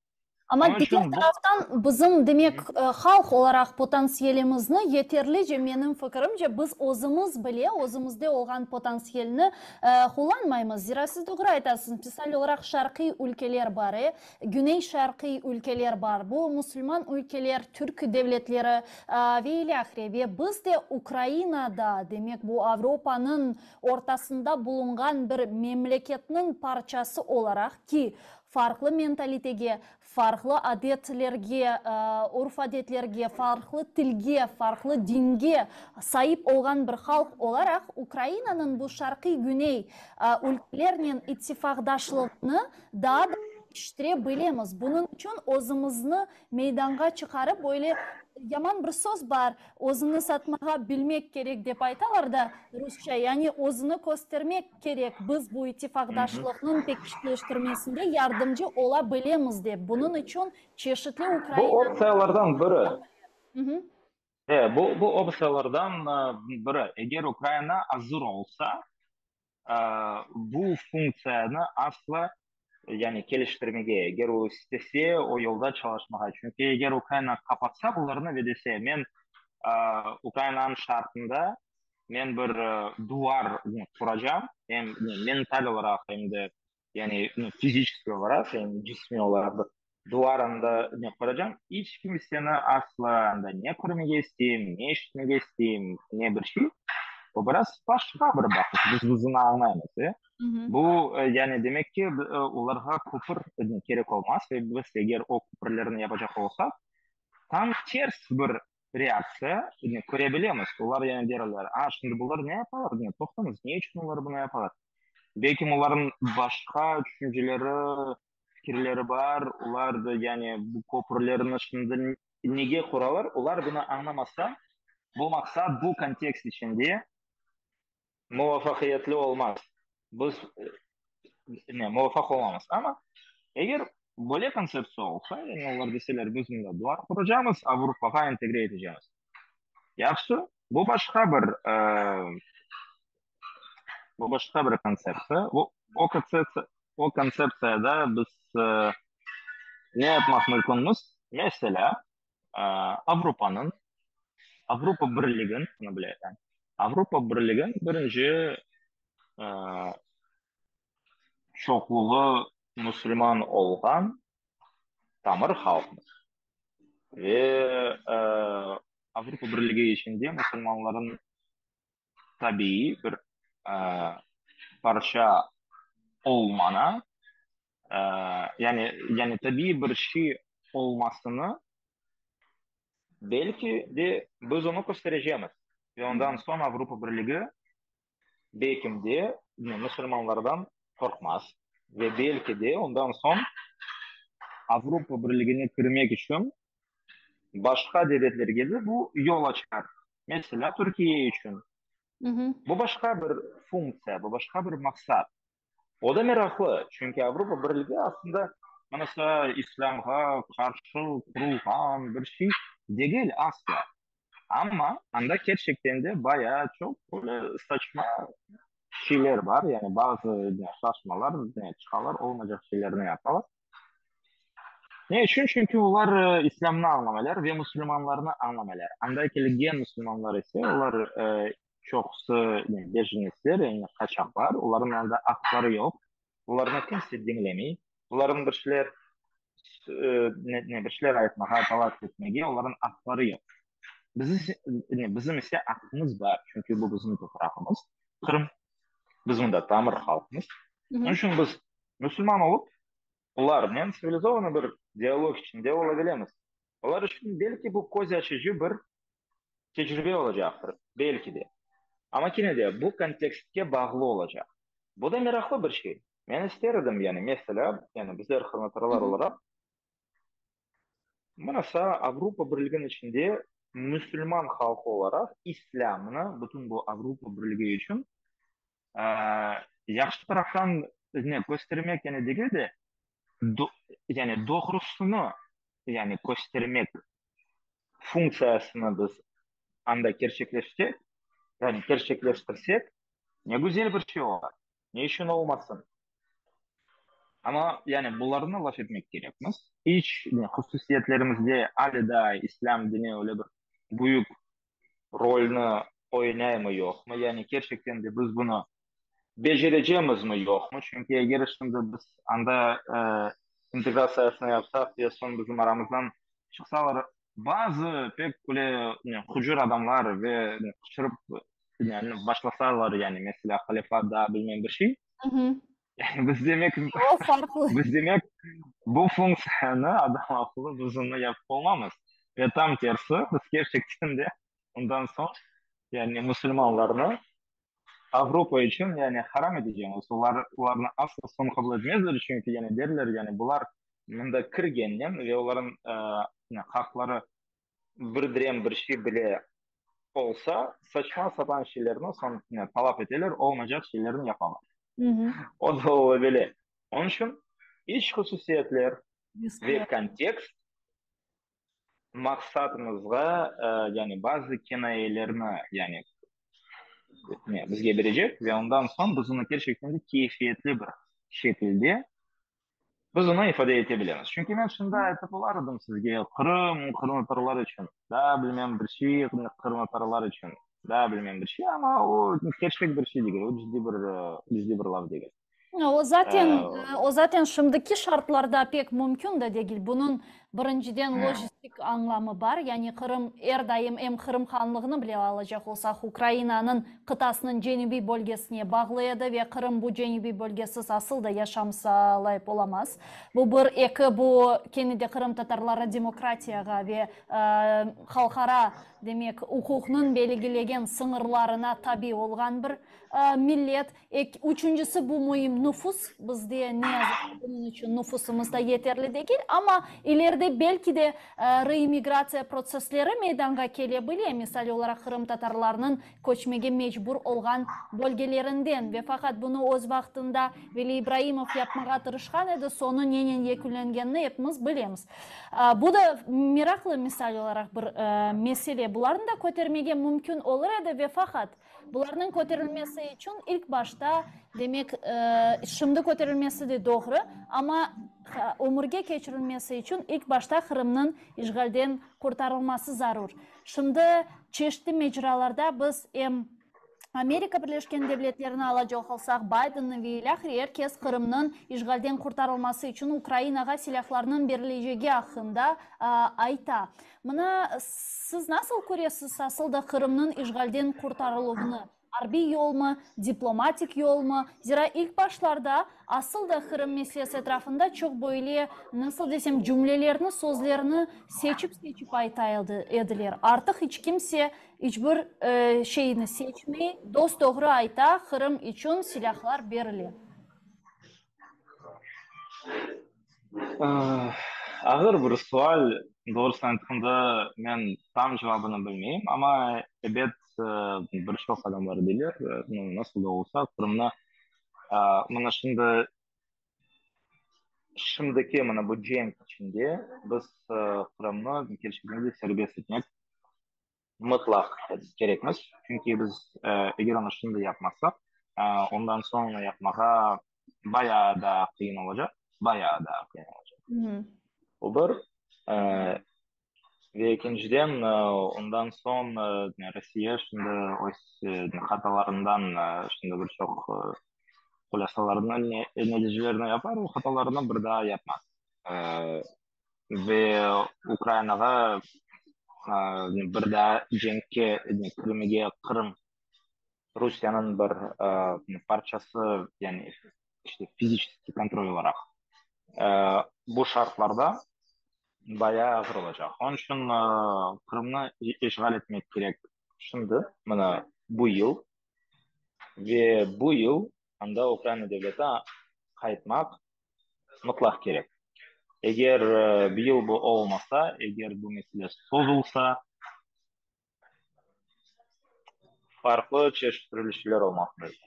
Amma Onıñ diger içün bu taraftan bizim, demek, halq olaraq potansiyelimizni yeterlice, menim fikirimce, biz özümiz bile özümizde olğan potansiyelni qullanmaymız. Zira siz doğru aytasıñız, misal olaraq şarqiy ülkeler bar, e, güney-şarqiy ülkeler bar, bu musulman ülkeler, türk devletleri ve ilâhre. Ve biz de Ukrainada, demek, bu Avropanıñ ortasında bulunğan bir memleketniñ parçası olaraq ki, farqlı mentalitege, farqlı adetlerge, urf-adetlerge, farqlı tilge, farqlı dinge saip olğan bir halq olaraq Ukrainanıñ bu şarqiy-güney ülkelernen ittifaqdaşlığını daa da pekiştire bilemiz. Bunıñ içün özümizni meydanğa çıqarıp, böyle yaman bir söz bar, Özüni satmağa bilmek kerek dep aytalar da rusça, yani özüni köstermek kerek, biz bu ittifaqdaşlıqnıñ pekişleştirmesinde yardımcı ola bilemiz dep. Bunıñ içün çeşitli Bu Ukraina. optsiyalardan biri. E, bu, bu optsiyalardan biri. Eger Ukraina azır olsa, bu funktsiyanı asla, yani keliştirmege, eger o istese, o yolda çalışmağa. Çünki eger Ukraina qapatsa bularnı ve dese, men Ukrainanıñ şarqında men bir duvar quracam, em mental olaraq, em de yani fiziçeskiy olaraq, em cismiy olaraq bir duvar anda quracam, iç kimseni asla anda ne körmege isteyim, ne eşitmege isteyim, ne bir şey. O biraz başqa bir baqış, biz bunı añlaymız, e? Bu, yani demek ki, olarğa köpür kerek olmaz ve biz eger o köpürlerni yapacaq olsaq, tam ters bir reaktsiya köre bilemiz. Olar yani derler, a, şimdi bular ne yapalar, toqtañız, ne içün olar bunı yapalar? Belki olarnıñ başqa tüşünceleri, fikirleri bar, olar da yani bu köpürlerni şimdi nege quralar, olar bunı añlamasa, bu maqsat bu kontekst içinde muvafaqiyetli olmaz. Biz ne, muvafaq olamız. Amma eger böyle kontseptsiya olsa, yani olar deseler, biz mında duvar quracamız, Avropağa integre etecemiz. Yahşı, bu başqa bir, bu başqa bir kontseptsiya. O, o kontseptsiya, o kontseptsiyada biz ne yapmaq mümkünmiz? Meselâ, Avropanıñ, Avropa Birligin, bunı bile aytayım, Avropa Birligin birinci çoqluğı musulman olğan tamır halqmız. Ve Avropa Birligi içinde musulmanlarnıñ tabiiy bir parça olmana, yani, yani tabiiy bir şey olmasını belki de biz onı kösterecemiz. Ve ondan soñ Avropa Birligi belki de musulmanlardan qorqmaz ve belki de ondan soñ Avropa Birligine kirmek içün başqa devletlerge de bu yol açar. Meselâ, Türkiye içün. Bu başqa bir funktsiya, bu başqa bir maqsat. O da meraqlı, çünki Avropa Birligi aslında mınasa islâmğa qarşı qurulğan bir şey degil asla. Amma anda kerçekten de bayağı çoq böyle saçma şeyler bar, yani bazı şaşmalar, çıqalar, olmaycaq şeylerni yapalar. Ne içün? Çünki olar islâmnı añlamaylar ve musulmanlarnı añlamaylar. Anda kelgen musulmanlar ise, olar çoqusı bejinetsler, yani qaçaqlar, olarnıñ anda aqları yoq, olarnı kimse diñlemey, olarnıñ bir şeyler ne bir şeyler aytmağa, talap etmege olarnıñ aqları yoq. Biz bizim ise aqqımız bar, çünki bu bizim toprağımız, Qırım, biz mında tamır halqmız. Onıñ içün biz musulman olıp, olarnen tsivilizovanıy bir dialog içinde ola bilemiz. Olar içün belki bu köz açıcı bir tecrübe olacaqtır, belki de. Amma kene de bu kontekstke bağlı olacaq. Bu da meraqlı bir şey. Men ister edim, yani, meselâ, yani bizler qırımtatarlar olaraq, mınasa Avropa Birliginiñ içinde musulman halqı olaraq islâmnı bütün bu Avropa Birligi içün yahşı taraftan ne köstermek yani degil de, yani doğrusını yani köstermek funktsiyasını biz anda kerçekleşsek, yani kerçekleştirsek, ne güzel bir şey olar. Ne içün olmasın? Amma, yani, bularnı laf etmek kerekmiz. İç hususiyetlerimizde ale daa islâm dini öyle bir büyük rolni oynaymı, yoqmı? Yani, kerçekten de biz bunı becerecemizmi, yoqmı? Çünki eger şimdi biz anda integratsiyasını yapsaq ve soñ bizim aramızdan çıqsalar, bazı pek öyle hucur adamlar ve qıçırıp başlasalar, yani, meselâ, halifat daa bilmem bir şey, Biz demek, O farqlı. biz demek, bu funktsiyanı adam aqıllı biz onı yapıp olmamız. Ve tam tersi, biz kerçekten de ondan soñ, yani musulmanlarnı Avropa içün, yani haram etecekmiz. Olar, olarnı asla soñ qabul etmezler, çünki yani derler, yani bular mında kirgennen ve olarnıñ haqları bir direm bir şey bile olsa, saçma-sapan şeylerni soñ talap eteler, olmaycaq şeylerni yapalar. O da ola bile. Onıñ içün iç hususiyetler ve kontekst maqsadımızğa, yani bazı kenayelerni, yani bizge berecek ve ondan soñ biz onı kerçekten de keyfiyetli bir şekilde Biz onı ifade ete bilemiz. Çünki men şimdi aytıp olar edim sizge, Qırım qırımtatarlar içün, daa bilmem bir şey qırımtatarlar içün, daa bilmem bir şey, amma o kerçek bir şey degil, o ciddiy bir, ciddiy bir laf degil. O zaten, o zaten şimdiki şartlarda pek mümkün de degil. Bunıñ birinciden lojistik añlamı bar, yani Qırım er daim em Qırım hanlığını bile alacaq olsaq, Ukrainanıñ qıtasınıñ cenübiy bölgesine bağlı edi ve Qırım bu cenübiy bölgesiz asıl da yaşam sağlayıp olamaz. Bu bir, eki, bu kene de qırımtatarları demokratiyağa ve halqara, demek, uquqnıñ belgilegen sıñırlarına tabi olğan bir millet. Üçüncisi, bu müim, nufus. Bizde, ne yazıq ki, bunıñ içün nufusımız da yeterli degil, amma ileride belki de reimmigratsiya protsessleri meydanğa kele bile, misal olaraq, qırımtatarlarnıñ köçmege mecbur olğan bölgelerinden. Ve faqat bunı öz vaqtında Veli İbraimov yapmağa tırışqan edi, soñu nenen yekünlengenini epimiz bilemiz. Bu da meraqlı, misal olaraq, bir mesele. Bularnı da kötermege mümkün olur edi ve faqat Bularnıñ köterilmesi içün ilk başta, demek, şimdi köterilmesi de doğru, amma ömürge keçirilmesi içün ilk başta Qırımnıñ işğalden qurtarılması zarur. Şimdi çeşitli mecralarda biz em Amerika Birleşken Devletlerini alacaq olsaq, Baydenni ve ilâhre er kes Qırımnıñ işğalden qurtarılması içün Ukrainağa silâhlarnıñ berilecegi aqqında ayta. Mına, siz nasıl köresiz asıl da Qırımnıñ işğalden qurtarıluvını? Arbiy yolmı, diplomatik yolmı? Zira ilk başlarda asıl da Qırım meselesi etrafında çoq böyle, nasıl desem, cümlelerni, sözlerni seçip-seçip ayta ediler. Artıq iç kimse iç bir şeyni seçmey, dos-doğru ayta, Qırım içün silâhlar berile. Ağır bir sual, doğrusını aytqanda, men tam cevabını bilmeyim, amma ebet, bir çoq adamlar bilir, nasıl da olsa, Qırımnı mına şimdi, şimdiki mına bu cenk içinde biz Qırımnı kerçekten de serbest etmek mıtlaq kerekmiz. Çünki biz eger onı şimdi yapmasaq, ondan soñ onı yapmağa bayağı da qıyın olacaq, bayağı da qıyın olacaq. Bu bir. Ve ekinciden, ondan soñ Rusiye şimdi öz hatalarından şimdi bir çoq hulâsalarını, neticelerini yapar, o hatalarını bir daa yapmaz. Ve Ukrayinağa bir daa cenkke kirmege Qırım Rusiyeniñ bir parçası, yani işte fiziçeskiy kontrol olaraq bu şartlarda bayağı ağır olacaq. Onıñ içün Qırımnı işğal etmek kerek şimdi, mına bu yıl ve bu yıl anda Ukrayina devleti qaytmaq mıtlaq kerek. Eger bu yıl bu olmasa, eger bu mesele sozulsa, farqlı çeşit türlü olmaq mümkün.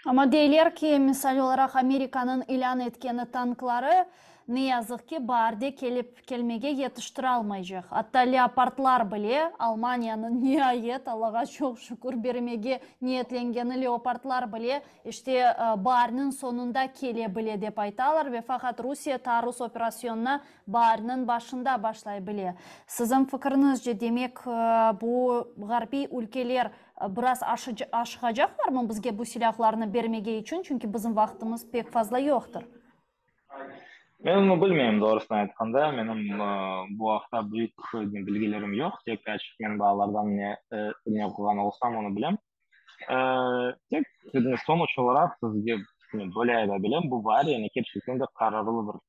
Amma deyler ki, misal olaraq, Amerikanıñ ilân etkeni tankları. Ne yazıq ki, baarde kelip kelmege yetiştiralmaycaq. Atta leopardlar bile, Almaniyanıñ niayet, Allağa çoq şükür, bermege niyetlengeni leopardlar bile, işte, baarniñ soñunda kele bile, dep aytalar ve faqat Rusiye taarruz operasyonına baarniñ başında başlay bile. Siziñ fikriñizce, demek, bu ğarbiy ülkeler biraz aşığacaqlarmı bizge bu silâhlarnı bermege içün, çünki bizim vaqtımız pek fazla yoqtır? Men onı bilmeyim, doğrusını aytqanda, menim bu aqta büyük bilgilerim yoq, tek açıq menbaalardan ne ne oquğan olsam, onı bilem. Tek sonuç olaraq sizge böyle ayta bilem, bu baar, yani kerçekten de qararlı bir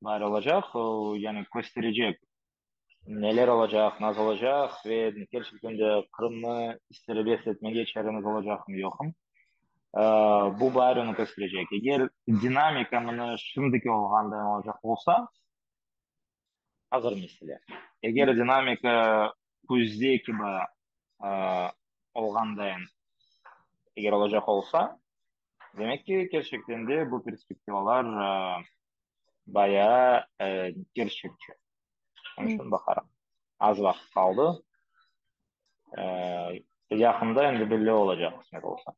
baar olacaq, o, yani kösterecek neler olacaq, nasıl olacaq ve kerçekten de Qırımnı serbest etmege çaremiz olacaqmı, yoqmı. Bu baar onı kösterecek. Eger dinamika mına şimdiki olğanday olacaq olsa, ağır mesele. Eger dinamika küzde kibi olğandayın eger olacaq olsa, demek ki, kerçekten de bu perspektivalar bayağı kerçekçi. Onıñ içün baqarım. Az vaqıt qaldı. Yaqında endi belli olacaq, qısmet olsa.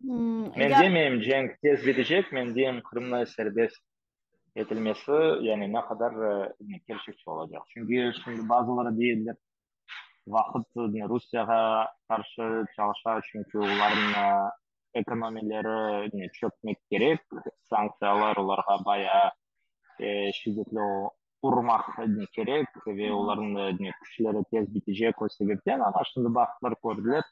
Men demeyim, cenk tez bitecek, men deyim, Qırımnı serbest etilmesi, yani ne qadar kerçekçi olacaq. Çünki şimdi bazıları deyirler, vaqıt Rusiyağa qarşı çalışa, çünki olarnıñ ekonomileri çökmek kerek, sanktsiyalar olarğa bayağı şiddetli urmaq kerek ve olarnıñ küçleri tez bitecek o sebepten, amma şimdi baqtılar, kördiler,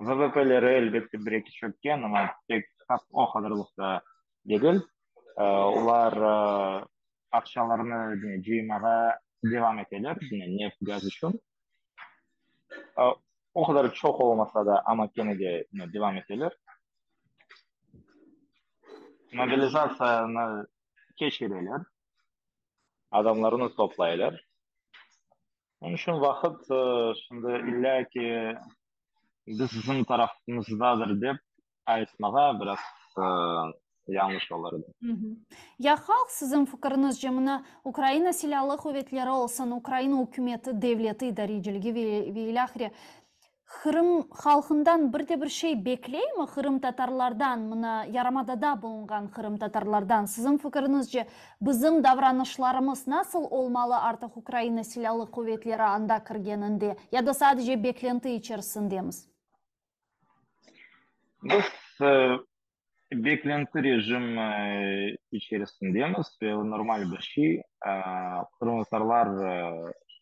VVP-leri elbette bir-eki çökken, amma pek o qadarlıq da degil. Olar aqçalarını cıymağa devam eteler, neft, gaz içün. O qadar çoq olmasa da, amma kene de devam eteler. Mobilizatsiyanı keçireler, adamlarnı toplaylar. Onıñ içün vaqıt şimdi illâ ki bizim tarafımızdadır dep aytmağa biraz yañlış olur edi. Ya halq, siziñ fikiriñizce, mına Ukraina Silâlı Quvetleri olsun, Ukraina ükümeti, devleti, idareciligi ve ilâhre, Qırım halqından bir de bir şey bekleymi, qırımtatarlardan, mına yarımadada bulunğan qırımtatarlardan? Siziñ fikiriñizce, bizim davranışlarımız nasıl olmalı artıq Ukraina Silâlı Quvetleri anda kirgeninde, ya da sadece beklenti içerisindemiz? Biz beklenti rejim içerisindemiz ve o normal bir şey. Qırımtatarlar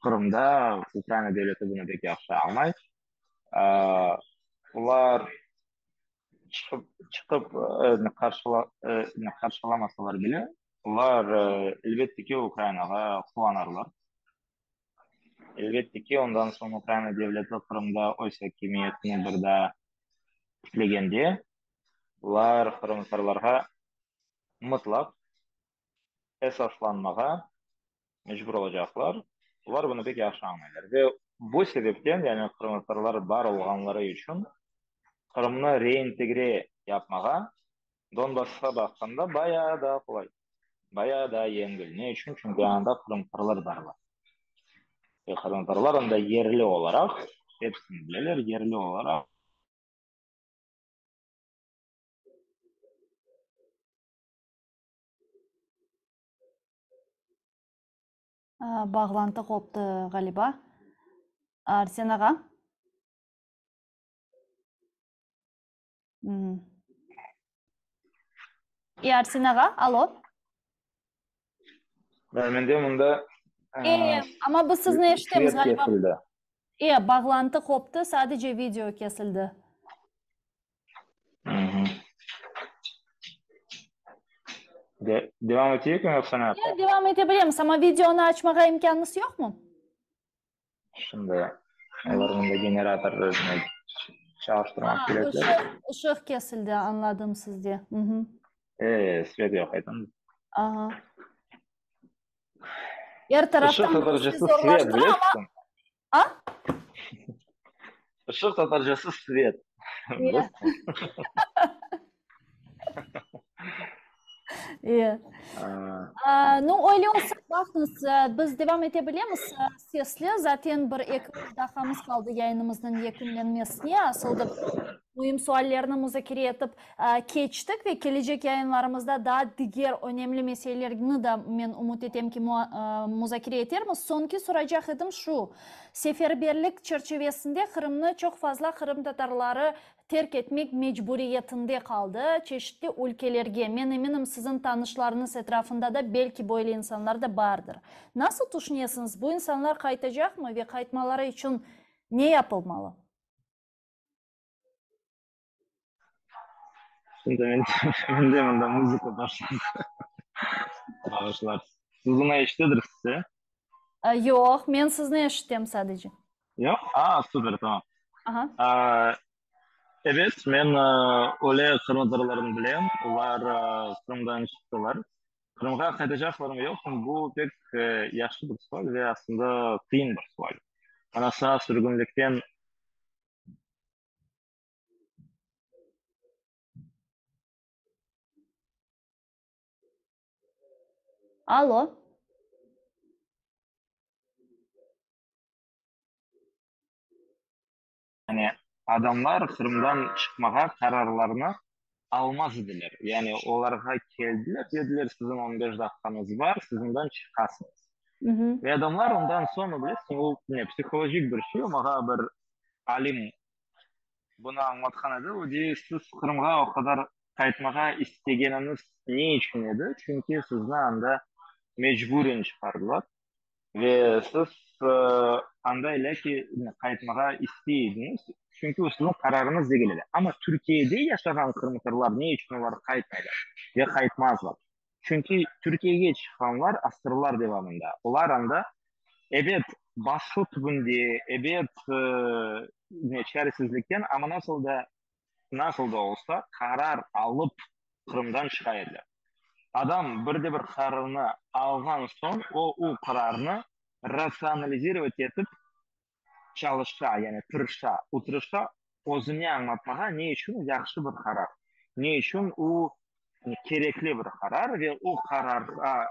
Qırımda, Ukraina devleti bunı pek yahşı añlay. Olar çıqıp, çıqıp qarşılamasalar bile, olar elbette ki, Ukrainağa quvanarlar. Elbette ki, ondan soñ Ukraina devleti Qırımda öz akimiyetini bir daa tiklegende, olar qırımtatarlarğa mıtlaq esaslanmağa mecbur olacaqlar. Olar bunı pek yahşı añlaylar. Ve bu sebepten, yani qırımtatarlar bar olğanları içün Qırımnı reintegre yapmağa Donbassqa baqqanda bayağı daa qolay, bayağı daa yengil. Ne içün? Çünki anda qırımtatarlar barlar. Ve qırımtatarlar anda yerli olaraq, episini bileler, yerli olaraq. Bağlantı qoptı, ğaliba. Arsen ağa? E, Arsen ağa, alo. Mende mında E, amma biz sizni eşitemiz ğaliba. Kesildi. E, bağlantı qoptı, sadece video kesildi. De, devam eteyik mi yoqsa ne yapayıq? E, devam ete bilemiz, amma videonı açmağa imkânıñız yoqmı? Şimdi olar mında generator özüne çalıştırmaq kerekler. Işıq, ışıq kesildi, añladım sizde. E, svet yoq aytam. Aha. Er taraftan Işıq tatarcası svet, bilesiñ? A? Işıq tatarcası svet. Nu, öyle olsa, baqıñız, biz devam ete bilemiz sesli. Zaten bir eki daqqamız qaldı yayınımıznıñ yekünlenmesine. Asıl da müim suallerni muzakere etip keçtik ve kelecek yayınlarımızda daa diger önemli meselelerni da men ümüt etem ki, muzakere etermiz. Soñki soracaq edim şu, seferberlik çerçivesinde Qırımnı çoq fazla qırımtatarları terk etmek mecburiyetinde qaldı, çeşitli ülkelerge, men eminim, siziñ tanışlarıñız etrafında da belki böyle insanlar da bardır. Nasıl tüşünesiñiz, bu insanlar qaytacaqmı ve qaytmaları içün ne yapılmalı? Şimdi mende mında muzıka başladı. Bağışlarsız. Siz bunı eşitedirsiz, e? Yoq, men sizni eşitem sadece. Yoq? A, süper, tamam. Aha. Evet, men öyle qırımtatarlarnı bilem, olar Qırımdan çıqtılar. Qırımğa qaytacaqlarmı, yoqmı, bu pek yahşı bir sual ve aslında qıyın bir sual. Anası sürgünlikten Alo. Yani adamlar Qırımdan çıqmağa qararlarını almaz ediler. Yani olarğa keldiler, dediler, siziñ on beş daqqañız bar, siz mından çıqasıñız. Ve adamlar ondan soñ, bilesiñ, o ne, psihologik bir şey, omağa bir alim bunı añlatqan edi, o dey, siz Qırımğa o qadar qaytmağa istegeniñiz ne içün edi? Çünki sizni anda mecburen çıqardılar. Ve siz anda ilâ ki qaytmağa istey ediñiz, çünki o siziñ qararıñız degil edi. Amma Türkiyede yaşağan qırımtatarlar ne içün olar qaytmaylar ve qaytmazlar? Çünki Türkiyege çıqqanlar asırlar devamında, olar anda, ebet, basqı tübünde, ebet, çaresizlikten, amma nasıl da nasıl da olsa, qarar alıp Qırımdan çıqa ediler. Adam bir de bir qararnı alğan soñ, o, u qararnı ratsionalizirovat etip çalışa, yani tırışa, u tırışa özüne añlatmağa, ne içün yahşı bir qarar, ne içün u kerekli bir qarar ve o qararğa,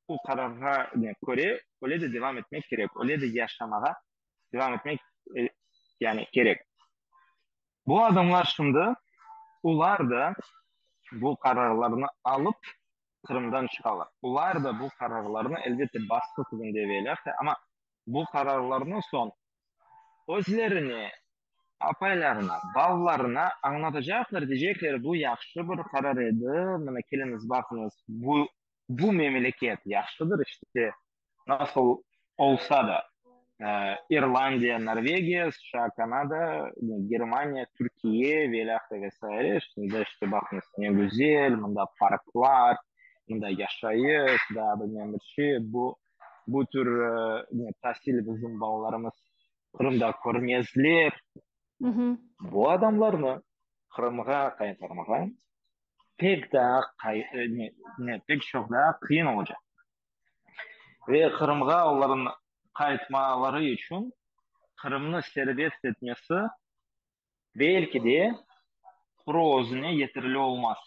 o qararğa köre öyle de devam etmek kerek, öyle de yaşamağa devam etmek, yani kerek. Bu adamlar şimdi, olar da bu qararlarnı alıp, Qırımdan çıqalar. Olar da bu qararlarnı, elbette, basqı tübünde ve ilâhre, amma bu qararlarnı soñ özlerine, apaylarına, balalarına añlatacaqlar, deycekler, bu yahşı bir qarar edi, mına keliñiz, baqıñız, bu, bu memleket yahşıdır, işte, Nasıl olsa da, İrlandiya, Norvegiya, США, Kanada, Germaniya, Türkiye ve ilâhre ve saire, şimdi işte baqıñız, ne güzel, mında parklar, mında yaşayış, daa bilmem bir şey, bu, bu tür tasil bizim balalarımız Qırımda körmezler. Bu adamlarnı Qırımğa qaytarmağa pek daa, ne, pek çoq daa qıyın olacaq. Ve Qırımğa olarnıñ qaytmaları içün Qırımnı serbest etmesi, belki de, quru özüne yeterli olmaz.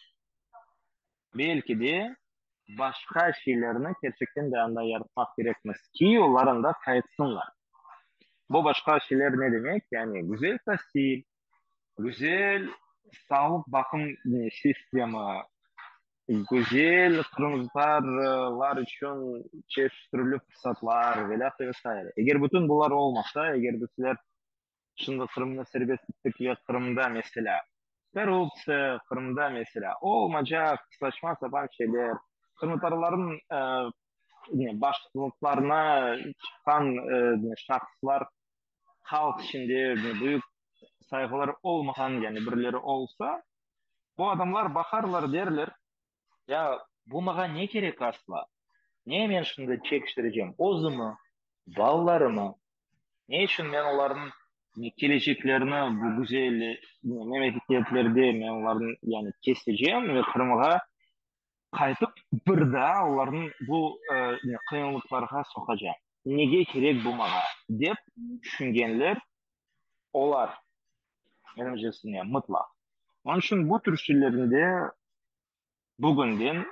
Belki de, başqa şeylerni kerçekten de anda yaratmaq kerekmiz ki, olar anda qaytsınlar. Bu başqa şeyler ne demek? Yani güzel tasil, Güzel sağlıq baqım sistemi, güzel qırımtatarlar içün çeşit türlü fırsatlar ve ilâhre ve saire. Eger bütün bular olmasa, eger bizler şimdi Qırımnı serbest ettik ve Qırımda, meselâ, korruptsiya, Qırımda, meselâ, olmacaq saçma-sapan şeyler, qırımtatarlarnıñ başlıqlarına çıqqan şahıslar halq içinde büyük sayğıları olmağan, yani birileri olsa, bu adamlar baqarlar, derler, ya bu mağa ne kerek asla? Ne men şimdi çekiştirecem özümi, balalarımı? Ne içün men olarnıñ keleceklerini bu güzel memleketlerde men olarnı yani kesecem ve Qırımğa Qaytıp, bir daa olarnıñ bu qıyınlıqlarğa soqacaq. Nege kerek bu maña? dep tüşüngenler olar, menimcesine, mıtlaq. Onıñ içün bu tür şeylerni de bugünden.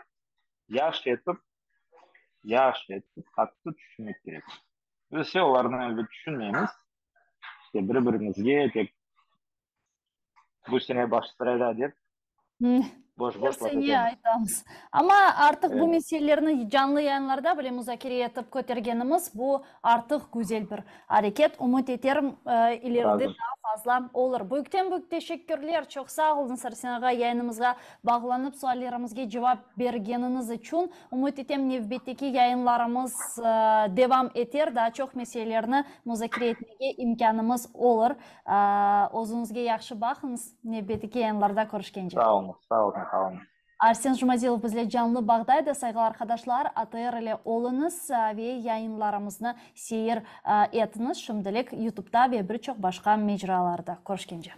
Yahşı etip, yahşı etip, qattı tüşünmek kerek. Biz ise olarnı elbet tüşünmeymiz. İşte biri-birimizge tek bu sene Bağçasarayda dep boş-boş laf Sene etemiz. aytamız. Amma artıq bu Evet. meselelerni canlı yayınlarda bile muzakere etip kötergenimiz, bu artıq güzel bir areket. Ümüt eterim, ileride Razım. daa fazla olur. Büyükten-büyük teşekkürler, çoq sağ oluñız, Arsen ağa, yayınımızğa bağlanıp suallerimizge cevap bergeniñiz içün. Ümüt etem, nevbetteki yayınlarımız devam eter, daa çoq meselelerni muzakere etmege imkânımız olur. Özüñizge yahşı baqıñız, nevbetteki yayınlarda körüşkence. Sağ oluñız, sağ oluñ, qalıñız. Arsen Jumadilov bizle canlı bağda edi. Sayğılı arqadaşlar, ATR ile oluñız ve yayınlarımıznı seyir etiñiz. Şimdilik YouTubeta ve bir çoq başqa mecralarda. Körüşkence.